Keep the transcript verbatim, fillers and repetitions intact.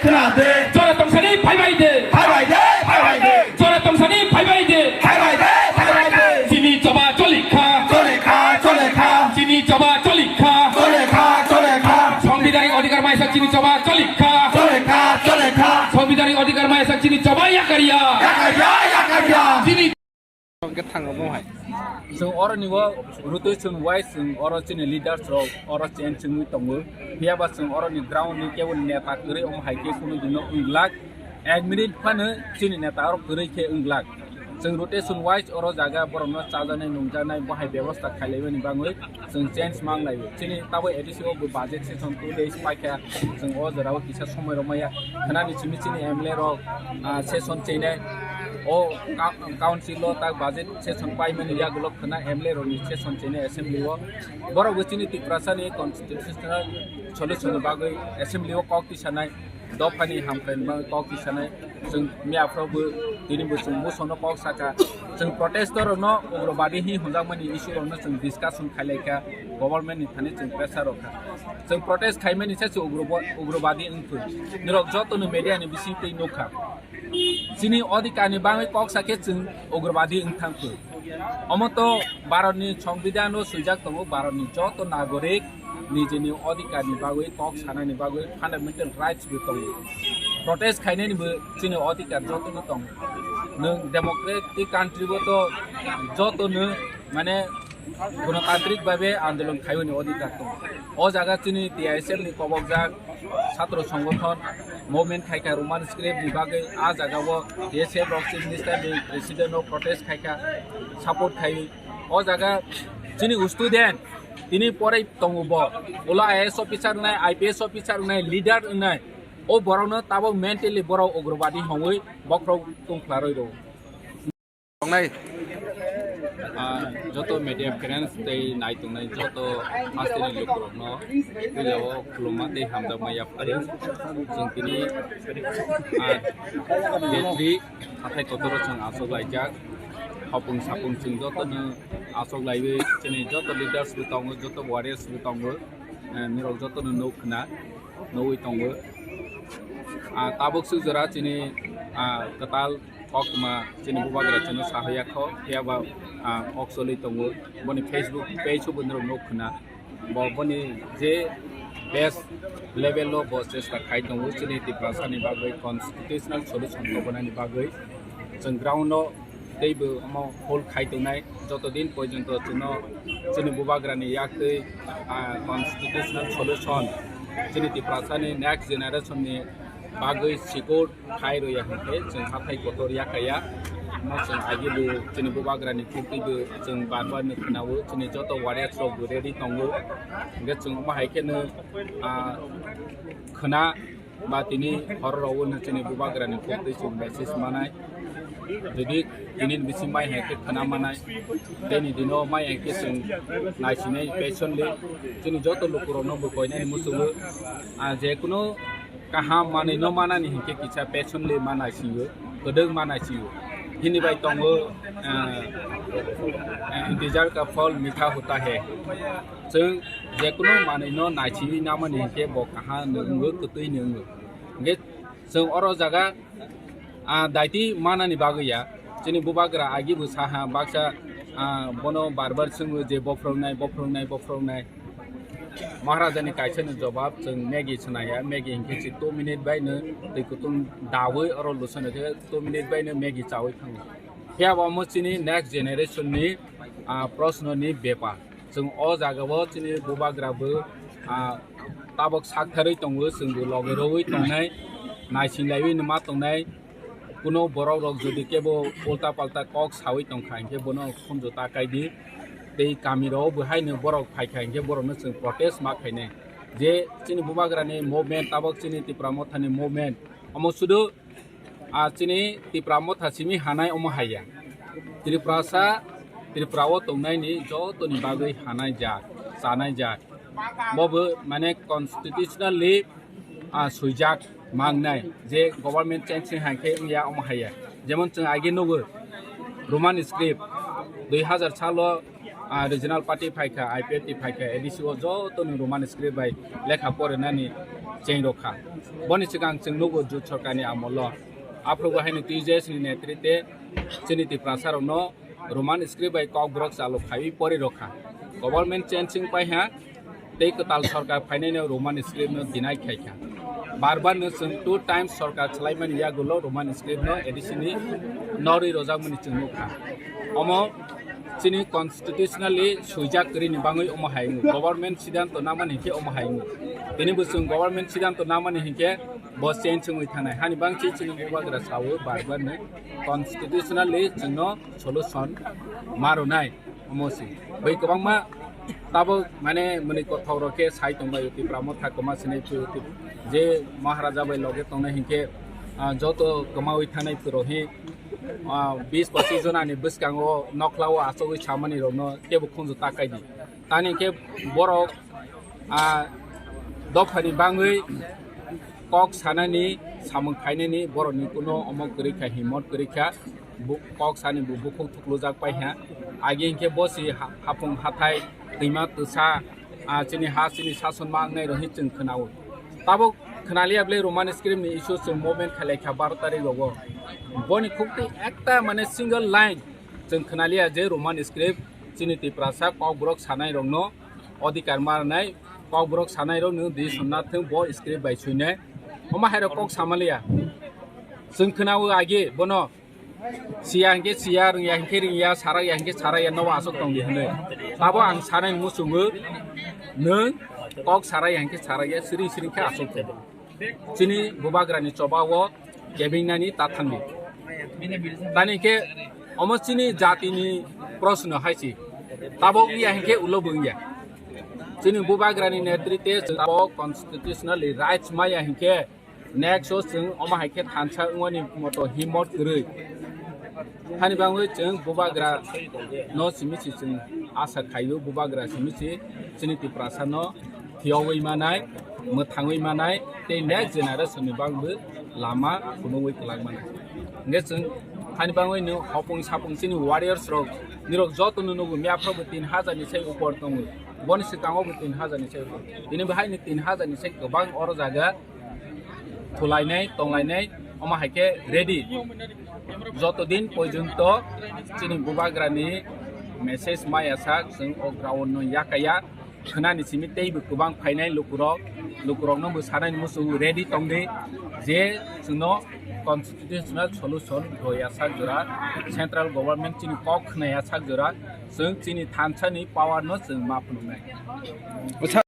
Khna de. Jora tongsani phaibai de. Phaibai de, phaibai de. Jora tongsani phaibai de. Phaibai de, phaibai de. Chini choba cholikha. Cholikha, cholikha. Chini choba cholikha. Cholikha, cholikha. Songbidanik odhikar maisa chini choba cholikha. Cholikha, cholikha. Songbidanik odhikar maisa chini choba yakarya. Yakarya, yakarya. Chini Hwnkhe thango bo hai. Chwng oro ni o rotation wise chwng oro chini leaders rok oro change wngwi tongo. Phiya ba chwng oro ni ground ni kebo neta kwrwi omo hai khe kunu dino wng glak. Ek minute phano chini neta oro kwrwi khe wng glak. Chwng rotation wise oro jaga borok no chajaknai nungjaknai bo hai bebosta khailai mani bangwi chwng change mang lai o. Chini tabuk A D C o bo budget session two days paikha, chwng o jora o kisa somoi rw maya. Khwnani simi chini M L A rok, ah, session chenai. O ka-, council o tak budget session paimani yagulo khwna M L A rokni session chenai assembly o. Borok bo chini Tiprasa ni constitutional solution ni bagwi assembly o kok tisanai. Dophani hamkrai ni bagwi kok tisanai. Chwng miyaphoro bo tini bo chwng motion no kok saka. Chwng protestor rokno ugrobadi hi hwnjakmani issue rokno chwng discussion khailai kha government ni thani chwng pressure rok kha. Chwng protest khaimani se chwng ugrobo-, ugrobadi wngthwi. Nirok joto no media ni bising twi nukha. Chini odhikar ni bagwi kok sakhe chwng ugrobadi wngthang thwi. Omo to Bharat ni Songbidan o swijak tongo, Bharat ni joto nagorik nijini odhikar ni bagwi kok sanani bagwi fundamental rights bo tongo. Protest khainani bo chini odhikar joto no tongo. Nwng democratic country bo to joto no mane gonotantrik bhabe andolon khaiwi ni odhikar tongo. O jaga chini T I S F ni kobokjak Satro Songothon movement khaikha Roman script ni bagwi, ah jaga o T S F rok Chief Minister ni president no protest khaikha, support khai. O jaga chini student tini porai tongo bo, ulo I A S officer wngnai, I P S officer wngnai, leader wngnai, o borok no tabuk mentally borok ugrobadi hongwi bokhorok tongklaroi rw. Tongnai. Ah, joto media friends tei nai tongnai joto hasteni lukurokno puila o khulumma tei hamjakma yapharwi. Chwng tini, ah, Detri hathai kotoro chwng aswk laijak. Hopung sapung chwng jotono aswk laiwi chini joto leaders bo tongo, joto warriors bo tongo. Eh, nirok jotono nuk khna, nugwi tongo. Ah, tabuk swk jora chini, ah, kwtal koktwma chini bubagra chwngno sahoya kho, phiya ba, ah, kok choli tongo. Boni Facebook page o bo norok nuk khna. Bo boni je best level o bo chesta khai tongo chini Tiprasa ni bagwi constitutional solution rwbwnani bagwi. Chwng ground o teibo omo hold khai tongnai joto din porjonto chwngno chini bubagrani yaktwi, ah, constitutional solution chini Tiprasani next generation ni bagwi secure khai rwya hwnkhe chwng hathai kotor yakaya. Omo chwng agebo chini bubagrani khuktwibo chwng bar bar no khwnao, chini joto warriors rokbo ready tongo. Hwnkhe chwng omo hai kheno, ah, khwna ba tini hor rok o chini bubagrani khuktwi chwng message manai. Jodi tini bisi mai hai khe khwna manai, tini dino mai hai khe chwng naisinai patiently chini joto lukurokno bo koinani muchungo. Ah, je kunu kaham manwi no manani hinkhe kisa patiently ma naisingo, kwdwk ma naisingo. Hini bai tongo, ah, ah, "Intezar ka phal mitha hota hai." Chwng jekunu manwi no naichigwi namani hinkhe bo kaham no wngo, kwtwi no wngo. Hinkhe chwng oro jaga, ah, daiti manani bagwi ya. Chini bubagra agi bo saha baksa, ah, bono bar bar swngo je, "Bophrongnai, bophrongnai, bophrongnai." Maharaja ni kaisa ni jobab chwng Maggi swnaya, Maggi hinkhe chi two minute bai no twi kutung dawi oro lusano khe two minute bai no Maggi chawi thango. Phiya bo omo chini next generation ni, ah, proshno ni bepar. Chwng o jaga o chini bubagra bo, ah, tabok saktharwi tongo, chwng bo logi rogwi tongnai, naising laiwi no ma tongnai. Kuno borok rok jodi kebo ulta palta kok sawi tongkha hinkhe bono khunju ta kaidi. Tei kami rok bo haino borok phaikha hinkhe borokno chwng protest ma khainai. Je chini bubagrani movement, tabok chini Tipra Mothani movement, omo sudu, ah, chini Tipra Motha simi hanai omo haiya. Tiprasa, Tripura o tongnaini jotoni bagwi hanai jak, chanai jak. Bobo mane constitutionally, ah, swijak mangnai je government change ni hai khe wngya omo haiya. Jemon chwng age nugo Roman script dui hazar salo, ah, regional party phaikha, I P F T phaikha, A D C o jotoni Roman script bai lekha porinani cheng rokha. Boni swkang chwng nugo jut sorkarni amolo aphuru bo haino T J S ni netrite chini Tiprasa rokno Roman script bai kokborok chalo khaiwi pori rokha. Government change wng paiha tei kwtal sorkar phainaino Roman script no deny khaikha. Bar bar no chwng two times sorkar chwlaimani yagulo Roman script no A D C ni norwi rojakmani chwng nukha. Omo chini constitutionally swijak kwrwini bangwi omo hai wngo. Government siddhanto namani hinkhe omo hai wngo. Tini bo chwng government siddhanto namani hinkhe bo change wngwi thanai. Hani bangchi chini bubagra sawo bar bar no constitutionally chwngno solution ma rwnai. Omo se bai kwbangma tabuk mane mwnwi kothok rok khe sai tongbai Tipra Motha kwma sinai phu Tip-, je Maharaja bai loge tongnai hinkhe, ah, joto kwmawi thanai phu rok hi, ah, bis pochis jona ni bwskango nokhlao achugwi samani rokno kebo khunju ta kaidi. Tani hinkhe borok, ah, dophani bangwi kok sanani, samung khainani borokni kuno omo kwrwi kha, himot kwrwi kha, bu-, kok sani bo bukhuk thuklujak pai ha. Agi hinkhe bo si ha-, hapung hathai, twima twsa, ah, chini ha chini sason ma wngnai rok hi chwng khwnao. Tabuk khwnaliya bwle Roman script ni issue chwng movement khailai kha baro tarik rogo. Boni khukti ekta mane single line chwng khwnaliya je Roman script chini Tiprasa kokborok sanai rokno odhikar ma rwnai, kokborok sanai rokno di sonna thung bo script bai suinai. Omo hai rok kok samaliya. Chwng khwnao agi bono siya hinkhe siya, rwngya hinkhe rwngya, sarakya hinkhe sarakya, nobo aswk tongdi hwnwi. Tabo ang sanai muchungo, nwng kok sarakya hinkhe sarakya, siring siring khe aswk tongo. Chini bubagrani chobao kebingnani ta thangdi. Tani hinkhe omo chini jatini proshno hai se. Tabo wngya hinkhe ulo bo wngya. Chini bubagrani netrite chwng tabo constitutionally rights maya hinkhe next o chwng omo hai khe thansa wngmani moto himot kwrwi. Hani bangwi chwng bubagra no simi se chwng asa khaio, bubagra simi se chini Tiprasa no thiyogwi manai, mwthangwi manai tei next generation ni bangwi lama phunugwi kwlak manai. Hwnkhe chwng hani bangwi no hopung sapung chini warriors rok nirok joto no nugo, miyaphro bo tin hajar ni sai upor tongo, boni swkango bo tin hajar ni sai upor. Tini bo hai ni tin hajar ni sai kwbang oro jaga thulainai, tonglainai, omo hai khe ready. Joto din porjonto chini bubagrani message maya sak, chwng o ground no yakaya, khwnani simi teibo kwbang phainai lukurok, lukurokno bo sanai muchungo ready tongdi, je chwngno constitutional solution rwya sak jora, central government chini kok khwnaya sak jora, chwng chini thansani power no chwng ma phunuknai.